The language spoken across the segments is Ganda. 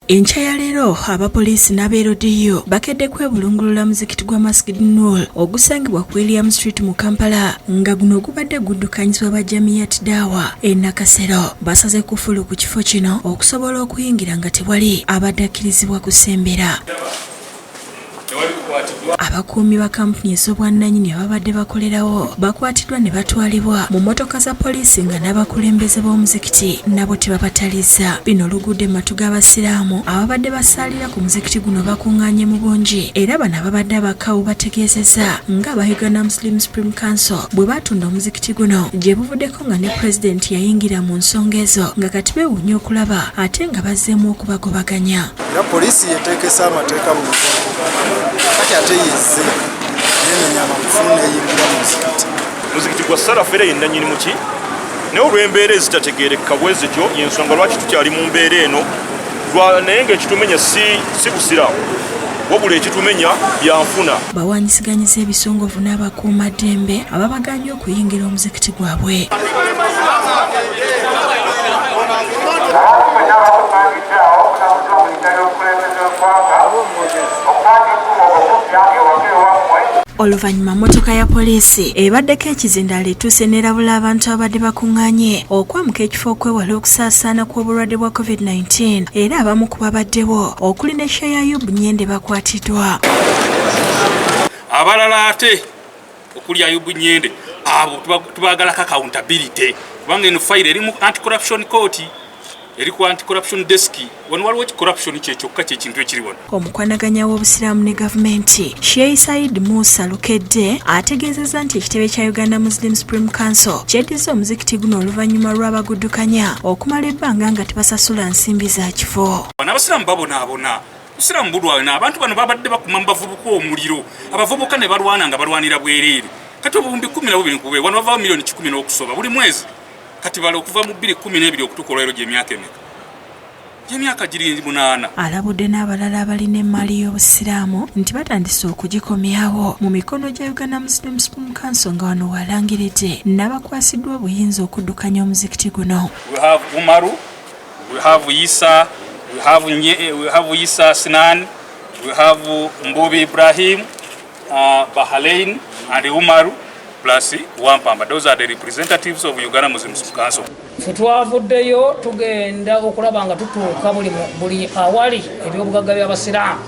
Enkya ya leero abapoliisi n'aba LDU bakedde kwebulungulula muzikiti gwa Masjid Noor ogusangibwa ku William Street mu Kampala, nga guno gubadde guddukanyizibwa ba Jamiyat Dawa e Nakasero. Basaze kufulu ku kifo kino okusobola okuyingira nga tewali abadde akkirizibwa kusembera. Abakuumi ba kampuni ez'obwannannyini ababadde bakolerawo bakwatiddwa ne batwalibwa mu mmotoka za poliisi, nga n'abakulembeze b'omuzikiti nabo tebabatalizza. Bino olugudde mu matu g'Abasiraamu ababadde basaalira ku muzikiti guno bakuŋŋaanye mu bungi, era bano ababadde abakawu bategeezezza nga aba Uganda Muslim Supreme Council bwe baatunda omuzikiti guno gye buvuddeko, nga ne pulezidenti yayingira mu nsonga ezo, nga kati beewuunya okulaba ate nga bazzeemu okubagobaganya. Era poliisi yeteekesa amateeka mu nkola, kati ate yezze yemenya amakufu neyingira mu muzikiti. Muzikiti gwa Salafu era yennanyini muki, naye olw'embeera ezitategeereka bwe zityo, yensonga lwaki tukyali mu mbeera eno, naye ng'ekitumenya si busiraamu, wabula ekitumenya byanfuna. Bawanyisiganyizza ebisongovu n'abakuumaddembe ababaganye okuyingira omuzikiti gwabwe. Oluvannyuma mmotoka ya poliisi ebaddeko ekizindaalo etuuse n'erabula abantu abadde bakuŋŋaanye okwamuka ekifo okwewala okusaasaana kw'obulwadde bwa COVID-19, era abamu ku babaddewo okuli ne Sheikh Ayub Nyende bakwatiddwa. Abalala ate okuli Ayubu Nyende, abo tubagalako accountability, kubanga eno fayiro eri mu Anti-Corruption Court, eri ku Anti-Corruption Desk. Wano waliwo corruption kyekyokka kyekintu ekiri wano. Omukwanaganya w'Obusiraamu ne gavumenti, Sheikh Said Musa Lukedde, ategeezezza nti ekitebe kya Uganda Muslim Supreme Council kyeddiza omuzikiti guno oluvannyuma lw'abaguddukanya okumala ebbanga nga tebasasula nsimbi za kifo. Bano abasiraamu babonaabona, busiraamu bulwana. Abantu bano babadde bakuma mu bavubuka omuliro, abavubuka ne balwana nga balwanira bwereere. Kati obuwumbi 12 nkube wano bavaawo miliyoni 100 n'okusoba buli mwezi. Kati bala okuva mu 2012 okutuuka olwaleero, gy'emyaka emeka? Gy'emyaka giri 8. Alabudde n'abalala abalina emaali y'Obusiraamu nti batandise okugikomyawo mu mikono gya Uganda Muslim Supreme Council, nga wano walangiridde n'abakwasiddwa obuyinza okuddukanya omuzikiti guno. We have Umaru, we have Isa, we have Isa Sinan, we have Mbubi Ibrahim, Bahrain, and Umaru plus Wampamba. Those are the representatives of Uganda Muslim Council. Ffe twavuddeyo tugenda okulaba nga tutuuka buli awali ebyobugagga by'Abasiraamu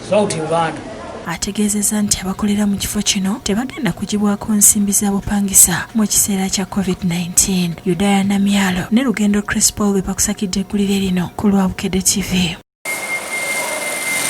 throughout Uganda. Ategeezezza nti abakolera mu kifo kino tebagenda kugibwako nsimbi za bupangisa mu kiseera kya COVID-19. Yudaya Namyalo ne Lugendo Crispol be bakusakidde eggulire lino ku lwa Bukedde TV.